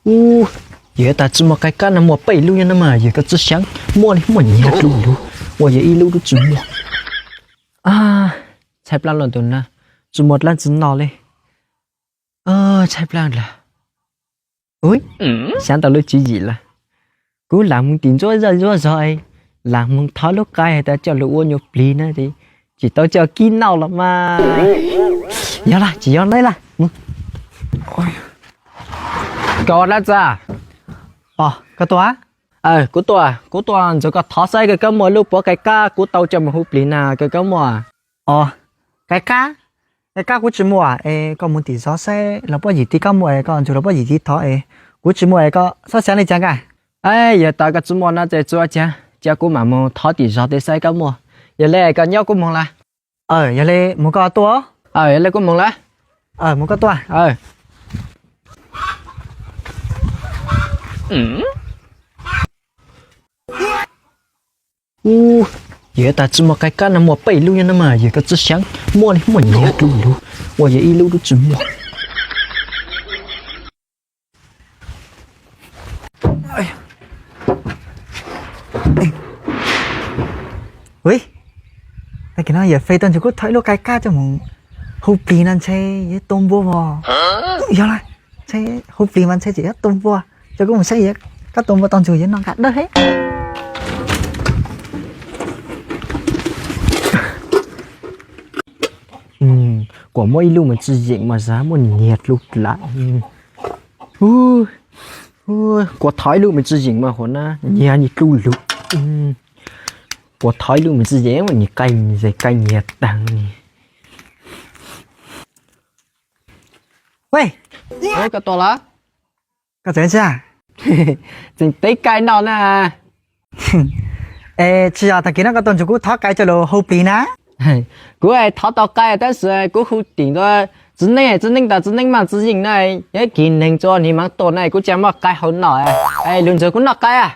Ub, yog tas tsi muaj qaib kab no muaj peb lub nyob no mas yog koj tsi xyaav muaj li muaj nyias lub lug, ua yog ib lub lub tsi muaj. Tshaib plab los tus na, tsi muaj dlaab tsi noj li. Tshaib plab lawm. Ub, xyaav tau lub tswv yim lawm. Kuv lam moog tim ntsuab zoj zuab zog, lam moog thov lub qaib has tas coj lug ua nyuas plig na, tsi tau coj kib noj los mas. Yog lawm, tsi yog lawm. Koj ua dlaab tsi? Koj tuaj? Kuv tuaj, kuv tuaj ntsuag koj thov saib koj kab muaj lub puav qaib kab kuv tau coj moog hu plig na koj kab muaj. Os, qaib kab, qaib kab kuv tsi muaj es koj moog tim zov saib los puab yim tim kab muaj es koj ntsuag los puab yim tim thov es kuv tsi muaj es koj xob xyaav le caag ka. Yog tas koj tsi muaj no ces tsuav caag, cia kuv mam moog thov tim zog tej saib kab muaj. Yog le koj nyob kuv moog lawm. Yog le moog koj tuaj. Yog le kuv moog lawm. Moog koj tuaj. Ub, yog tas tsi muaj qaib kab no muaj peb lub nyob no mas yog koj tsi xyaav muaj li muaj nyias lub lug, ua yog ib lub lub tsi muaj. Tag kis no yawm Fej tuaj ntsuag kuv thov ib lub qaib kab coj moog hu plig no ntshe yuav tua npua os. Yog lawm, ntshe hu plig mas ntshe tseem yuav tua npua, coj kuv moog saib kab tua npua tau ntsuag yuav noj nqa dawb heev. Kuas muab ib lub mas tsi yeem mas zag muaj nyias lub plab. Kuas thov ib lub mas tsi yeem mas huv na nyias nyias lub lug. Kuas thov ib lub mas tsi yeem mas nyias qaib, nyias qaib nyias taag ni. Koj tuaj lawm? Koj tseem tsi? Tseem teb qaib noj na. Es tsi yog tag kis no koj tuaj ntsuag kuv thov qaib coj lug hu plig na? Kuv thov tau qaib tab sis kuv hu tim ntawd txiv neej, txiv neej tas txiv neej mas tsi yeem na, yog kis neeg tso ni maam tuaj na kuv tsi muaj qaib hau noj. Lug ntsuag kuv noj qaib.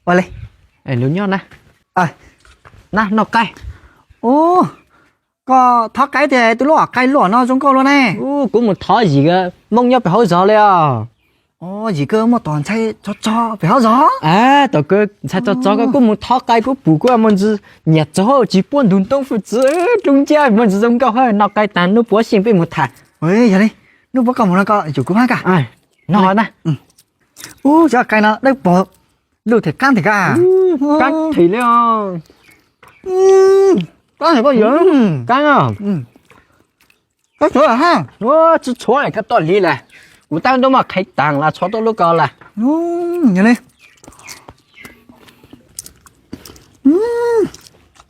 Ua le, lug nyob na. Na noj qaib. Koj thov qaib tias tus lub qaib luam no zoo nkauj luaj ne. Kuv mus thov yim Moob nyob pem hauv zog li os. Yim kawg muaj tom ntxhais tsov tsov pem hauv zog. Tom kawg ntxhais tsov tsov koj kuj mus thov qaib kuv pum kuv muaj ntsis nyiam txog tsis puab ntug ntoob fwj txwv dlub nciab muaj ntsis zoo nkauj hab noj qaib taag nub puav xyeej peb mus tham. Yog li, nub puav koj mus no koj yuam kuv hab ka. Noj na. Ub, cov qaib no dawb paug, luj them qaab them ka. Qaab them li os. Qaab them koj yuav, qaab os. Tsi tshuav koj tuaj lig lawm, kuv tab ntuj muaj qhev taag los tshuav tuaj lub ko lawm. Yog li,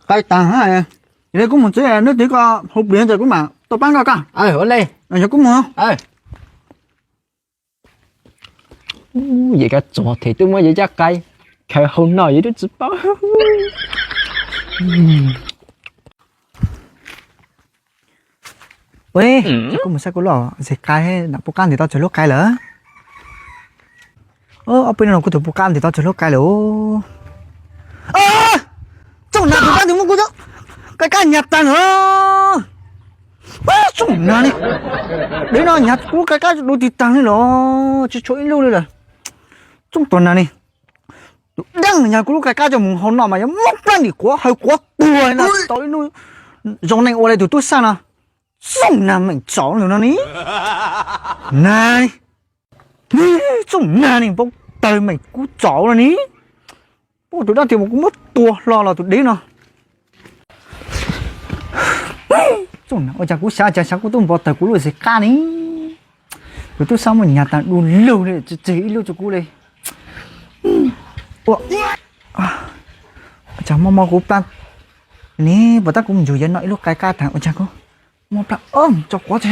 qaib taag hab. Yog li kuv mus txwv nub twg koj hu plig ntawd kuv mam tuaj paab koj ka. Ua le, yog kuv mus. Yam koj txog them tub muab yawg caj qaib khaws hau no yawg twb tsis paub. Ua li, kuv mus saib kuv lub zes qaib na puv qaab ntim tau tsuag lub qaib lawm. Ob peb nub no kuv tus puv qaab ntim tau tsuag lub qaib lawm. Tsoom nas tus dlaab ntawd muab kuv cov qaib kab nyas taag lawm. Tsoom nas ni, deb no nyas kuv lub qaib kab du tig taag li los tsis tshuav ib lub li lawm. Tsoom tuag nas ni, tus dlaab nyas kuv lub qaib kab coj mus hau no mas yuav mob plab ntim quav hawv quav tuag li no tau ib hnub zoo neej ua li tus tub saj no. Tsoom nas meem txaus lawm no ni. Nas, tsoom nas ni paub tawg meem kuv txaus lawm ni. Paub tus dlaab tias kuv muab tua hlo los tus deb no. Tsoom nas, ua cas kuv xav cas xav kuv tub npau tawg kuv lub zes qab ni. Kuv tub saj muab nyas taag du lug li tsis tseg ib lub rua kuv li. Ua cas mob mob kuv plab ni, puas tab kuv mus ntsug yuav noj ib lub qaib kab taag ua cas kuv mob plab tso quav tso.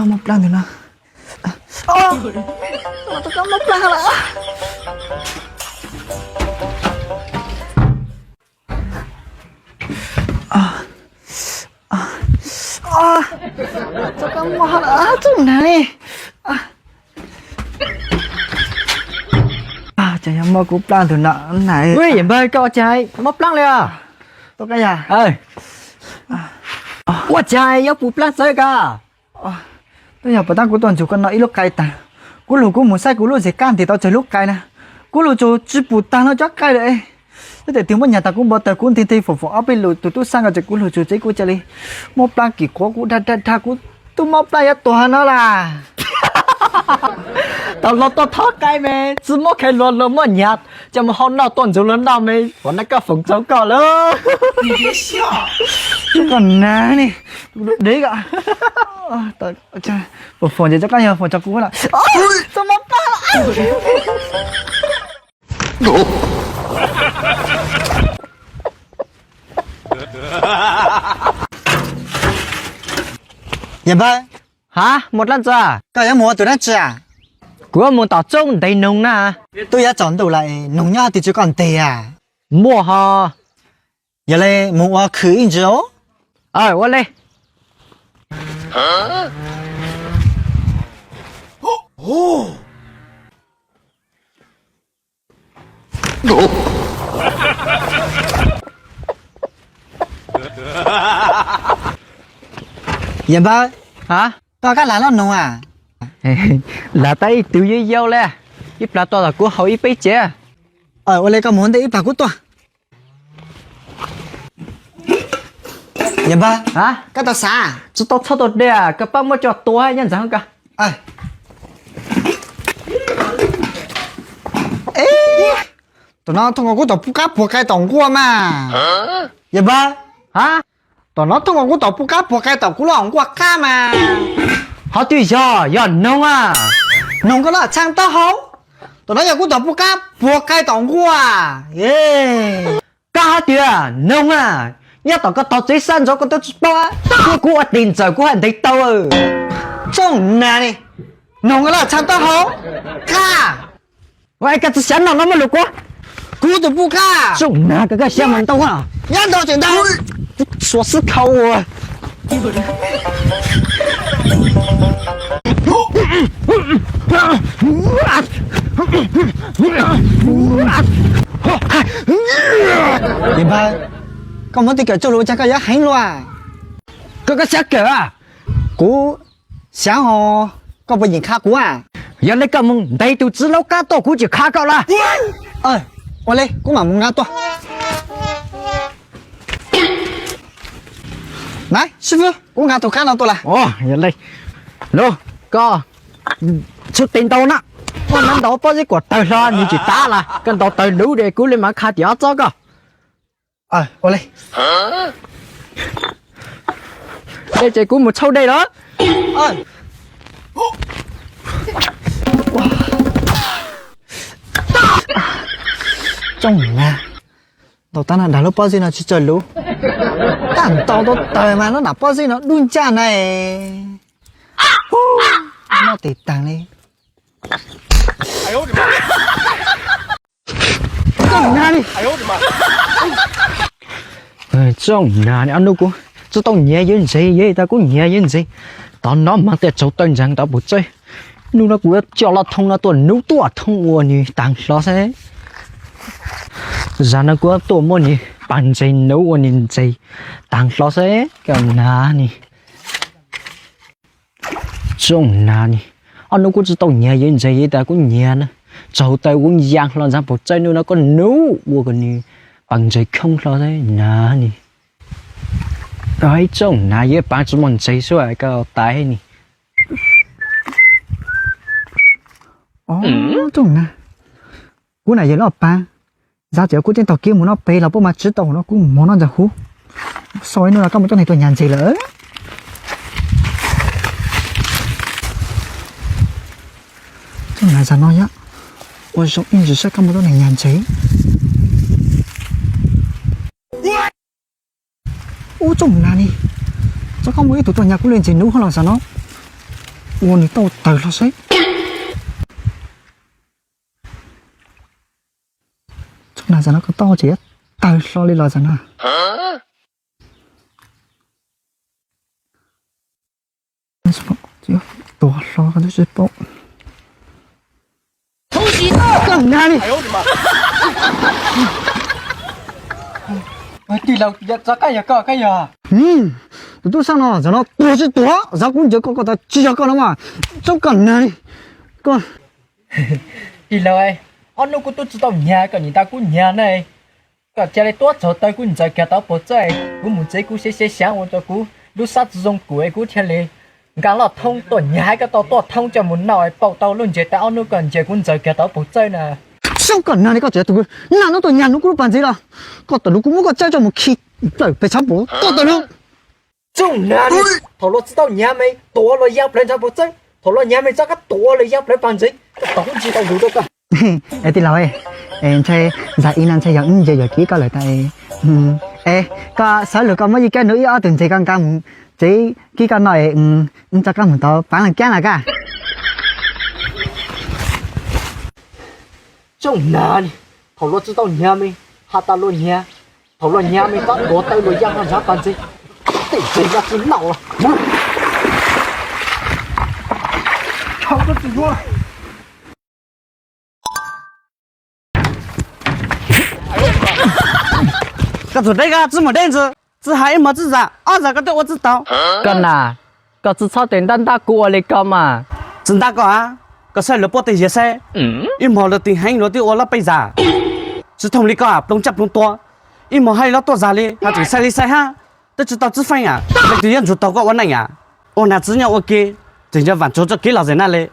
Mob plab ntawm no, mob plab lawm. Txog kab mob lawm tsoom nas li. Ces yog mob kuv plab ntug no na. Yawm npawg, koj ua cas mob plab li os? Tub Kab Yaj, ua cas yuav puv plab txawv koj? Tub Yaj, puas tab kuv tuaj ntsib koj no ib lub qai tas, kuv lug kuv mus saib kuv lub zes kab ntim tau tsawg lub qai na, kuv lug tsuas tsis pum tag no cov qai lawm. Twb tias twb muab nyas tas kuv npau taws kuv nti nti foom foom ob peb lus tus tub sab nkaus ces kuv lug tsuas tsev kuv cia li mob plab kis quav kuv dag dag dag kuv tub mob plab yuav tuag no las. Tau los tuaj thov qai me, tsis mob kheev luag luag muab nyas coj mus hau noj tuaj ntsib luag noj me, ua nab koj foom txog koj lawm. Koj nag ni, dev koj. Foom foom ces cov koj yog foom tso kuv na. Tsis mob plab. Yawm npawg, ha, mus dlaab tsi? Koj yuav mus ua tus dlaab tsi? Kuv yuav mus tom txoob ntes noog na. Twb yuav tsaus ntuj lawm, noog nyob twg tsis koj ntes a? Muaj ho. Yog li mus ua khwm ib ntsis os. Ua li. Yawm npawg, koj kab lag lub noog a? Lag tau ib tug yau yau li, ib plag tuaj los kuv haus ib peb cev. Ua li koj mus ntej ib plag kuv tuaj. Yawm npawg, koj tau xav? Tsis tau txhob tau dej, koj pab muab coj tua nyob ntawm ko. Tam no thooj kuv tom puj qab puag qai tom nkuaj mas. Yawm npawg, tam no thooj kuv tom puj qab puag qai tom kuv lub nkuaj qab mas. Ho twb yog, yog noog a. Noog koj lub tshaav taub hau. Tam no yog kuv tom puj qab puag qai tom nkuaj. Koj hais tias noog a, nyob tom koj tog tsev sab ntsoov koj twb tsis paub, kuv ua tes ntxawm kuv hais ntev tau. Tsoom nag ni, noog koj lub tshaav taub hau, qab. Koj tsis xav noj no muaj lus kuv. Kuv tus puj qab. Tsoom nag koj koj xav mas ntau, nyob ntau tseem ntau. Suav xwb khau. Yawm npawg, koj muab tes kawm txuj lus ua cas koj yuav heev luaj? Koj koj xav kawm a? Kuv xav os, koj puas yeem khav kuv a? Yog li koj mus ntes tus txiv laub qab tuaj kuv tsis khav koj lawm. Ua li kuv mam mus nqa tuaj. Nai sib fwb, kuv nqa tus qab no tuaj lawm. Yog li, los koj txhob tes ntaus na, koj ntaus pob zeb kuam tawg hlo nws tsis tas lawm, koj ntaus tawg lub de kuv li mas khav tias ob txob koj. Ua li. Dej ces kuv mus txhauj dej los. Tsoom nag, ntaus tag no dag lub pob zeb no tsis tsawg lub. Tag ntaus tau tawg mas lub nam pob zeb no dub ncaj na. Noj tes taag li. Tsoom nag ni, ob hnub kuv tsis tau nyiav yawg ntxeev, yog tas kuv nyiav yawg ntxeev, tod no mas tias tsaug taw ntseeg tod puas txawj. Hnub no kuv yuav coj lub thoob no tuaj nub tuaj thoob ua nws taag hlo xwb. Zag no kuv tuaj muab nws paag ntseeg nub ua nws ntseeg taag hlo xwb. Koj nag ni. Tsoom nag ni, ob hnub kuv tsis tau nyiav yawg ntxeev, yog tas kuv nyiav na, tsaug taw kuv yaa hlo ntxaag puas txawj, hnub no koj nub ua kom nws paag ntseeg khoob hlo xwb nag ni. Tsoom nag, yawg paab tsis muaj ntseeg xwb koj tas ni. Tsoom nag, kuv nam yawg lub paab, zag tseem kuv tseem taug kev mus no pem los puab mas tsis tau no kuv mog no ntxawg huv. Xav ib hnub no koj muaj coob neeg tuaj nyiav ntseeg lawm. Tsoom nag, zag no yog ua zoo ib ntsis saib koj muaj coob neeg nyiav ntseeg. Ub, tsoom nag ni, txhob koj muaj ib tug tuaj nyiav kuv li ntseeg nub hab los zag no, ua nws tau tawg hlo saib. Tsoom nag, zag no koj tau tseem tawg hlo li los zag no. Tuag hlo koj twb tsis paub. Tsoom nag ni. Tij laug, txog qab yog koj, koj yog? Tus tub sab no zaum no tuag tsis tuag, zaum kuv ncaws koj, koj tas tsis yog koj no mas, tsob koj nag li. Koj, tij laug, ob hnub kuv twb tsis tau nyiag, koj nim nta kuv nyiag na. Koj cia li tuav txog taw kuv ntxaws kiag tau puag txawj, kuv mus tsev kuv xav xav xav ua rau kuv lub sab tsis zoo kuv es kuv thiaj li nqa loj thoob tuaj nyiag, hais koj tau tuaj thoob coj mus noj paum tau lub ntsiab tas ob hnub koj nyiag kuv ntxaws kiag tau puag txawj na. Tsob koj nag li, koj tseem tus nag no tuaj nyiag hnub kuv lub pas ntxiv los? Koj tam lub kuv muab koj tsaib tso mus khi plaws pem tshav puam, koj tam lub. Tsob nag li, thaum luag tsis tau nyiag me tuav luag ya plaws ntshav puag txawj, thaum luag nyiag me txhob koj tuav luag ya plaws pas ntxiv, koj tau kuv ntsis tau lus rau koj. Es tij laug, ntshai zag ib no ntshai yog wb nce yuam kev koj lawm tas. Es koj sawv lug koj muab yij kab nrug ib ob tug ntses koj nqa mus tsev kib koj noj es wb tso koj mus tau pav leej kab na koj. Tsob nag li, thaum luag tsis tau nyiag me has tas luag nyiag, thaum luag nyiag me txhob tuav taw luag ya noj ntshav pas ntxiv, tej ntses ya tsis noj los. Koj txhob deb, koj tsis mus deb ntsis, tsis hais ib hmos tsis zam ob zam koj twb ua tsis tau. Koj na, koj tsis txhob tes ntab ntab kuv ua li koj mas. Tsis ntab koj a, koj saib lawv puab tej yias saib, ib hmos lawv tig heev luag twb ua loj peb zam. Tsis thooj li koj ploog caj ploog tua, ib hmos hais loj tuaj zag li ho tseem saib li saib hab, twb tsis tau txwv feej a, leej twg yuav ntsug taug koj ua neej a? Ua nag tsis nyob ua ke, tseem yog vam tsuag txoj kev lom zem na li,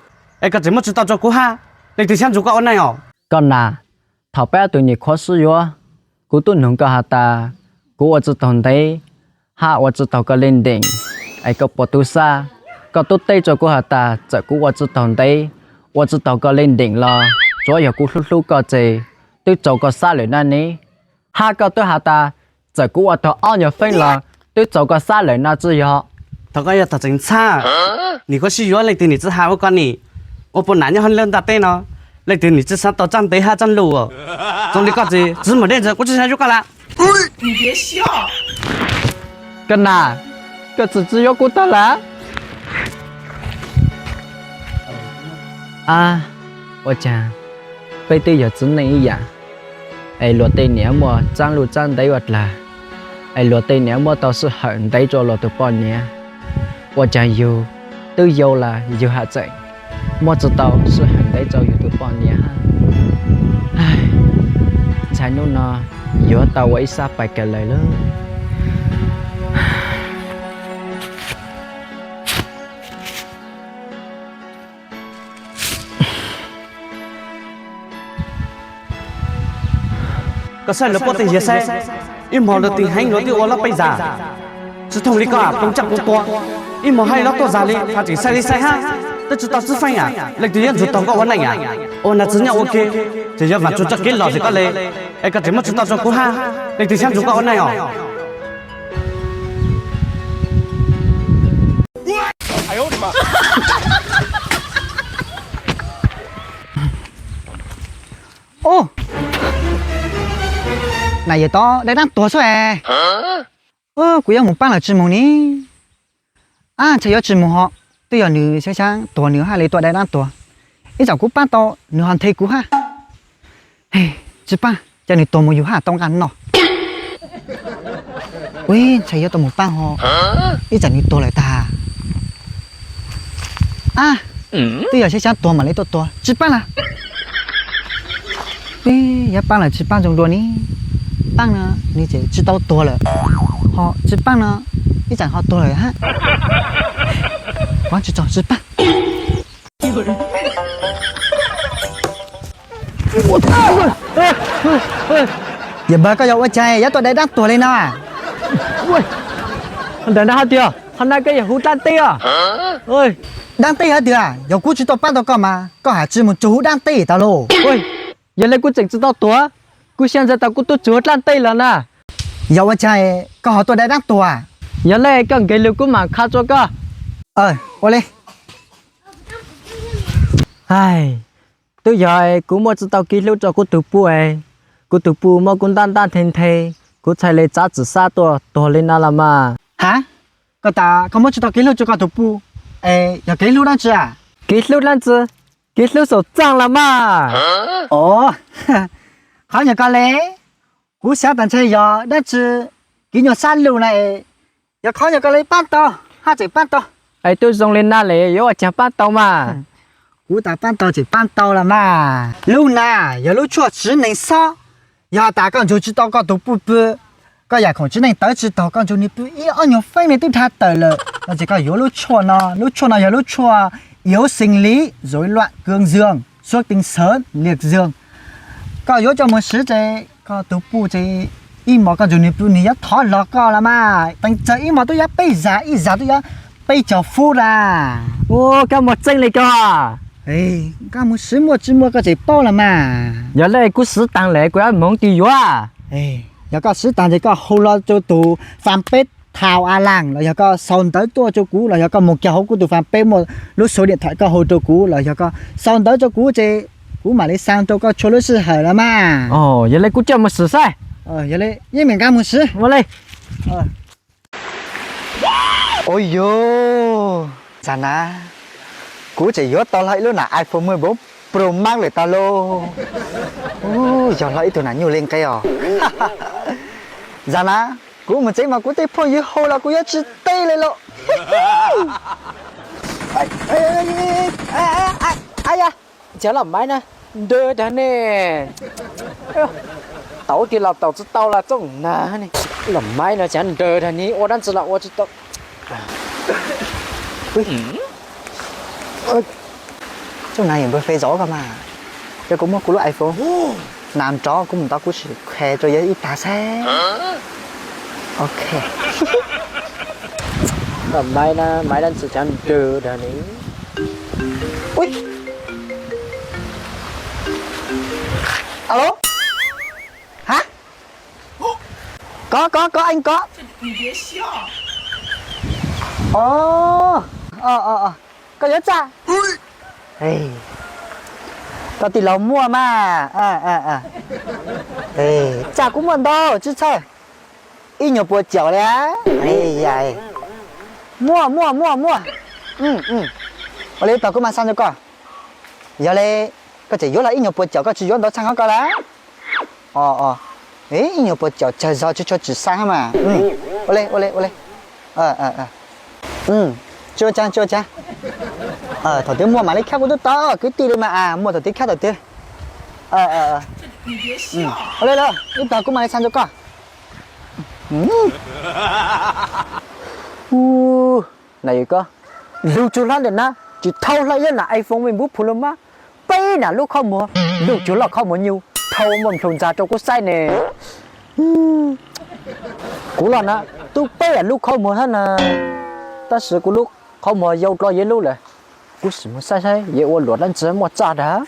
es koj tseem muab tsis tau rau kuv hab, leej twg xyab ntsug koj ua neej os? Koj na, thaum peb ob tug nyuam qhuav sib yuav, kuv tub noog koj has tas kuv ua tsis taug ntev, hab ua tsis taug koj li nteem, es koj puas tu sab? Koj tub teb rau kuv has tas txawm kuv ua tsis taug ntev, ua tsis taug koj li nteem los tsuav yog kuv hlub hlub koj ces twb txaus koj sab lawm na ne. Hab koj twb has tas txawm kuv ua taug ob nyuag feeb los twb txaus koj sab lawm no tsis yog? Thaum koj yog tog tseem ntxhab, nim qhuav sib yuav leej twg nim tsis has ua koj nim, ua puas nam nyob hauv lub ntiaj teb no, leej twg nim tsis xav tau tsab ntev hab tsab lug. Zoo li koj ces tsis mus deb ntsis, kuv tsis xav yuav koj lawm. Koj na, koj tseem tsis yuav kuv tag lawm? Ab, ua cas peb twb yog txiv neej ib yam, es luag tej niam muaj tsab lug tsab ntev ua dlaag, es luag tej niam muab tau sij hawm ntev rau luag tus poj niam, ua cas yug twb yau lawm yug has tseem muab tsis tau sij hawm ntev rau yug tus poj niam hab. Ntshai hnub no yuav tau ua ib sab pais kawg lawm lauj. Koj saib lawv puab tej yias saib, ib hmo lawv tig heev luag twb ua loj peb zam. Tsis thooj li koj ploog caj ploog tua, ib hmo hais loj tuaj zag li ho tseem saib li saib hab, twb tsis tau txwv feej a, leej twg yuav ntsug taug koj ua neej a? Ua nag tsis nyob ua ke, tseem yog vam tsuag txoj kev lom zem koj li, es koj tseem muab tsis tau rau kuv hab, leej twg xyab ntsug koj ua neej os? Ub, na yawg tod dai daab tuag xwb es. Kuv yuav mus paab los tsis mus ne? Ab, ntshai yuav tsis mus ho, twb yog nws xyab xyab tuag nws hab li tuaj dai daab tuag. Ib tsam kuv paab tau nws ho nthe kuv hab. Tsis paab, cia nws tuag mus yug hab tau nqaj noj. Ub, ntshai yuav tau mus paab ho, ib tsam nws tuag lawm tag. Ab, twb yog xyab xyab tuag mam li tuaj tuag, tsis paab lawm. Ub, yuav paab los tsis paab zoo dua ne? Paab no nws tseem tsis tau tuag lawm, ho tsis paab no ib tsam ho tuag lawm hab. Paab tsis txog, tsis paab. Yawm npawg, koj yog ua cas yuav tuaj dai daab tuag li no? Ntawm no hais tias qhov no koj yog huv dlaab teb os. Daab teb hais tias yog kuv tsis tau paab tau koj mas koj has tsis mus tsuag huv daab teb tas lauj. Yog le kuv tseem tsis tau tuag, kuv xyaj ntxeev tau kuv tub tsuag huv dlaab teb los na. Yog ua cas koj ho tuaj dai daab tuag? Yog le koj nkag lug kuv mam qha rua koj. Ua le. Twb yog kuv muaj tsis tau kev hlub rua kuv tug puj, kuv tug puj muab kuv ntab ntab nthe nthe, kuv txhaj le txav txim sab tuaj tuag li no los mas. Ha, koj tas koj muab tsis tau kev hlub rua koj tug puj, es yog kev hlub dlaab tsi a? Kev hlub dlaab tsi? Kev hlub saum txaaj los mas. Os, qhov nyuag ko le, Kuv xav tas ntshe yog dab tsi, kev nyuag sab lug na, yog qhov yog koj li pab tau, haj tseem pab tau. Es twb zoo li na li yuav ua caag pab tau mas? Kuv tas pab tau tseem pab tau los mas. Lub na yog lub tshuaj tsiv neeg xob. Yog tas koj ntsug tsis tau koj tus puj pw, koj yam khoom tsiv neeg tawv tsis taug, koj ntsug nws pw ib ob nyuag feeb nws twb dhau tawm lawm no ces koj yuav lub tshuaj no. Lub tshuaj no yog lub tshuaj yếu sinh lý rối loạn cương dương, xuất tinh sớm, liệt dương. Koj yuav coj mus siv ces koj tus puj ces ib hmos koj ntsug nws pw nws yuav thov los koj los mas. Teev tsawg ib hmos twb yuav peb zag, ib zag twb yuav peb caug fub lawm. Ua kab muag tseeb li koj. Koj mus siv muaj tsis muaj koj tseem paub los mas. Yog li kuv siv taag lawm kuv yuav moog tig yuav. Yog koj siv taag ces koj hu los rau tus fanpage Thau A Lang los yog koj sau ntawv tuaj rau kuv los yog koj mus kiag hauv kuv tus fanpage muaj lub số điện thoại koj hu rau kuv los yog koj sau ntawv rau kuv ces kuv mam li xa rau koj txhua lub sij hawm los mas. Yog li kuv coj mus siv saib. Yog li yeej meem nqa mus siv ua li. Ua yog, zag na, kuv tseem yuav tau hlo ib lub nam iPhone mười bốn Pro Max lawm tag lauj. Yog hlo ib tug nam nyuj li nqe os. Zag na, kuv mus tsev mas kuv tej phooj ywg hu los kuv yuav tsis teb li lauj. Cov loj maiv na, nrwg dag ne. Tau kiag los tau tsis tau los txooj nag ne. Loj maiv no cov nrwg dag ne ua dab tsi los ua tsis tau. Txooj nag yog npawg Fej zaum ko mas. Yog kuv muaj kuv lub iPhone, nas nrov kuv mus tod kuv sim khe rau yawg ib tag saib. Ok. Loj maiv na, maiv dab tsi cov nrwg dag ne. Ui. Alo. Hả? Có, có, có, anh có. Ồ, ờ, ờ, ờ. Koj yuav tsaj? Ê, koj tij laug muaj mas. Ê, tsaj kuv muaj ntau tsis txhawj. Ib nyuag puas caum li. Ê, ya, ê. Muaj, muaj, muaj, muaj. Ua li tau kuv mam xa rau koj. Yog li, koj tseem yuav los ib nyuag puas caum koj tsis yuav ntau tshaj qhov ko lawm. Os, os. Ib nyuag puas caum tsawg zog tsis tshua tsim xa mas. Ua li, ua li, ua li. Tsis ua cas, tsis ua cas. Thaum twg muaj mam li khab kuv twb tau kwv tij li mas, muaj thaum twg khab thaum twg. Ua li lawm, ib tog kuv mam li xa rau koj. Na yog koj lug tsuag hlo ntawm na, tsis thau hlo ib lub nam iPhone me npub phu lug mas, peb nam lub khaub muag, lug tsuag loj khaub muag nyuj, thau muaj nplhu ntxa rau kuv saib ne. Kuv los na, tub peb lub khaub muag hab na, tab sis kuv lub khaub muag yau dlua yawg lub lawm. Kuv sim mus saib saib yawg ua luam dab tsi muaj tsaj dag.